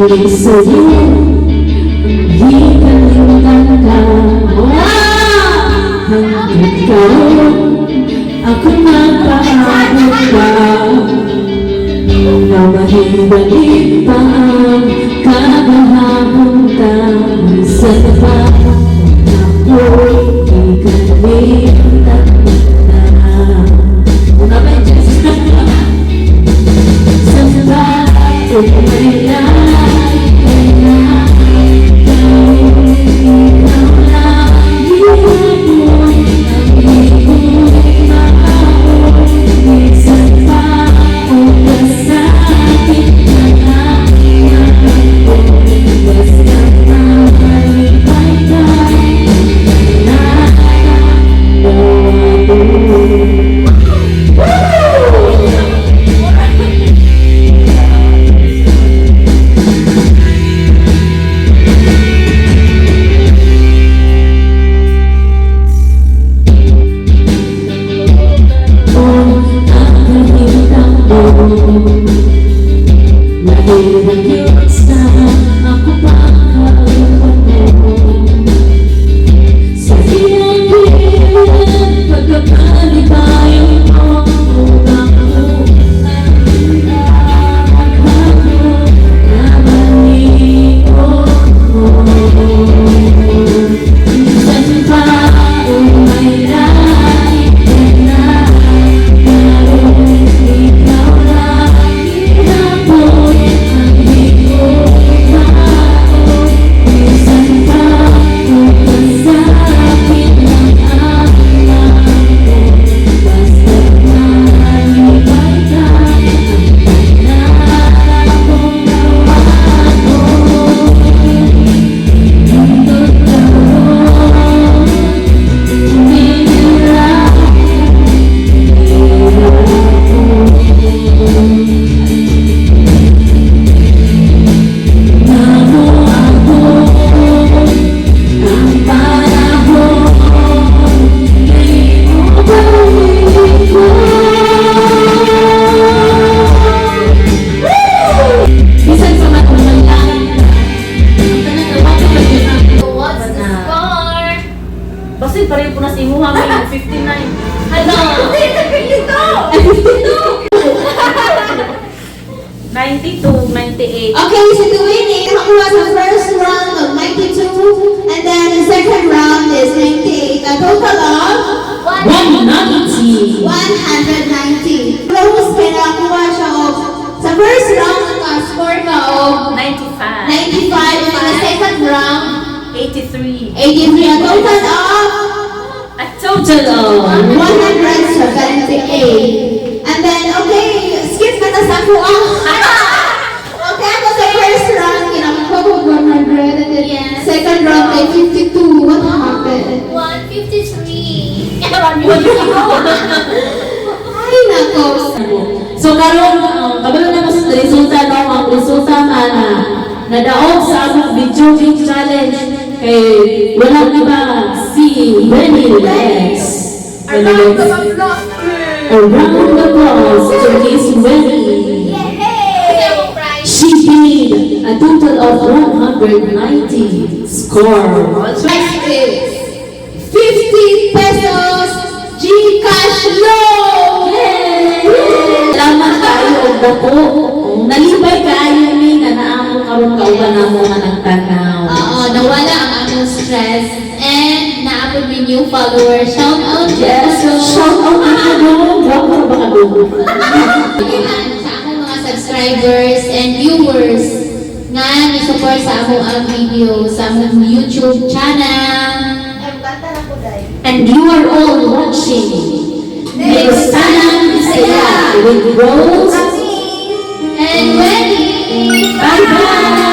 Ibig sabihin, di kalimtan ka. Ah! Hanggang karon, ako nagpaabot pa na mahibalik pa ang kagahapon ta. Minsan pa ako ikalimtan na. Una ba yun, Jess? Sa may lahi na ikaw lang gihapon ang iyong maon. Bisan pa og kasakit na ako, basta malipay ka na dawaton. Woo! Ang kahitabo, lahi ra gyud sa ako pagkauban mo. Sa iyang kilid, pagkamalipay mo, ako ang ako na malikot mo. Minsan pa may lahi na karon ikaw lang gihapon ang di ko maon. Bisan pa og kasakit lang ang ako, basta malipay ka ang pangarap kong dawaton. Hangtod karon tumira gihapon. Namo ako ang panahon kay mo ko. Bisan sa matong langit ang tanan na pa gyud na. What's the score? Basin pareho po na sa imuha may 59. Hala! Ay, 52. 92, 98. Okay, so the winning nakakuha sa first round of 92 and then the second round is 98. A total of 190. 190. Rose, kaya nakakuha siya og sa first round, naka-score ka og 95. 95 and then the second round, 83. 83. A total of A total of 178. And then, okay, skip na ta sa ako ah. Okay, ako sa first round, kinakakuha ko 100 and then second round ay 52. What happened? 153. Ay, nako. So karon kabalo na mo sa resulta, no? Ang resulta nga na nadaog sa among video game challenge kay walang iba si Renny Lex. Renny Lex. A round of applause to Miss Renny. Yay! She gained a total of 190 score. Next is 50 pesos GCash loan! Salamat kaayo og dako. Nalipay kaayo mi nga naa mo karon kauban namo nga nagtanaw. Oo, nawala ang among stress and naa pod mi new followers. Shout out. Yes, shout out na ka dong. Gwapo ba ka dong? And sa akong mga subscribers and viewers nga ni-support sa among ang video sa among YouTube channel. And you are all watching Negostanang Bisaya with Rose And Wendy! Bye-bye!